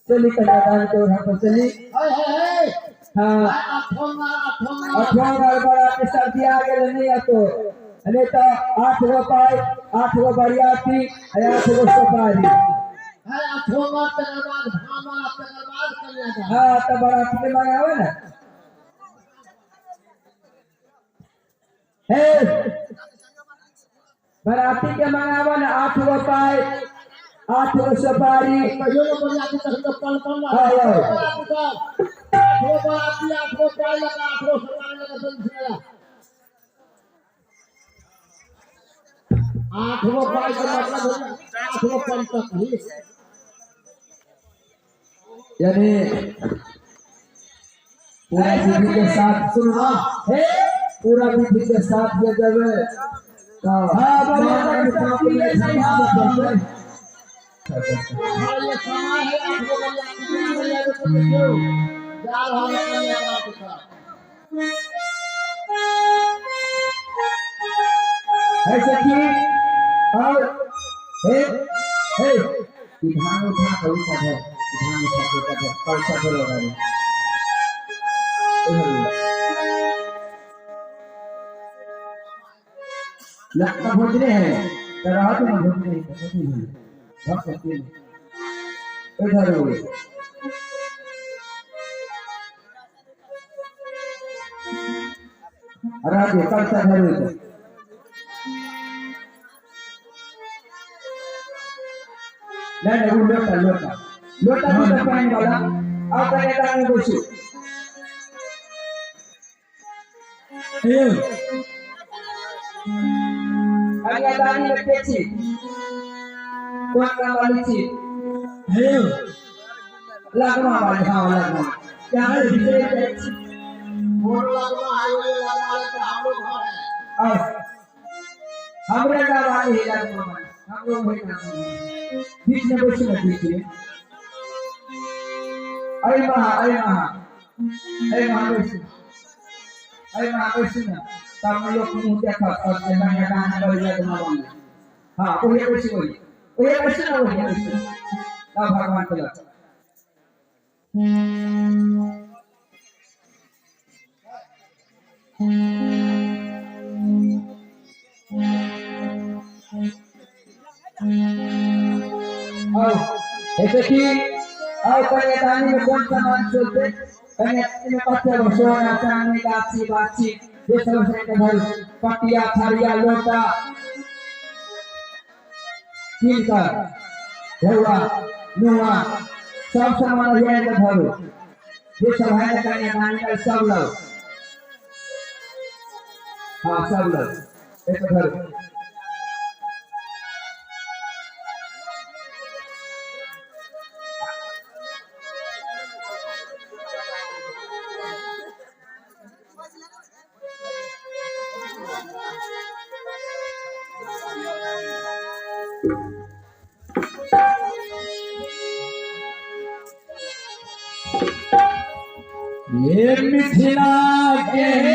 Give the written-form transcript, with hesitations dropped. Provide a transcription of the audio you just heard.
चली कन्यादान के वहाँ पर चली। हे हे हे। हाँ। अठोंगा अठवां बराती सर्दी आ गेल नहीं तो नहीं तो 8 गो पाई 8 गो बरियाती 8 गो सुपारी। है अठोंगा तकर बाद भामा तकर बाद कन्यादान। हाँ तो बराती के मंगावे ना। हे बराती के मंगावे ना 8 गो पाई 8 गो सुपारी। कहियो न बरियाती तक तो पल पल ना। हाँ, हाँ। 8 गो बराती 8 गो पाई लगा 8 गो सुपारी लगा सब सुनेगा। 8 गो पाई का मतलब हो 8 गो पंतक ही। यानी पूरा विधि के साथ सुनो हे पूरा विधि के साथ ये जब हाँ बराबर हाँ, ये समय है 8 गो बरियाती के देखियो जा रहा है कन्यादान का। ऐसे की और हे हे धान उठा कर उठा है धान उठा कर उठा है पैसा भरो लगा लगता भोजने है तो रात में भोजने है भर सकते हैं इधर हो रात में कल से घर हो नहीं नहीं वो लोटा लोटा लोटा भी तो पानी वाला आप कन्यादान में बैठो। कन्यादान में के छी कोन काम वाली छी लगमा वाली। हाँ लगमा क्या है विजय के छी मोर लगमा है ये लगमा है तो हम लोग घर है। और हमरे का वाली है लगमा वाली हम लोग वही नाम बीच में बैठो ना बीच में। अरे महा अरे महा अरे महा बैठो अरे महा बैठो ना तब लोग मुंह देखा और कन्यादान कर लगमा वाली। हाँ वही बैठो वही वही बैठो ना वही बैठो तब भगवान को लगा। और ऐसे कि और कन्यादान में कौन सामान चलते कन्यादान में कच्चे सोना चांदी लाची बाची ये सब से घर पटिया थारिया लोटा किनकर ढेवा नुआ सब सामान ये के घर ये सब है कन्यादान का सब लोग। हाँ सब लोग एक घर ये मिथिला के।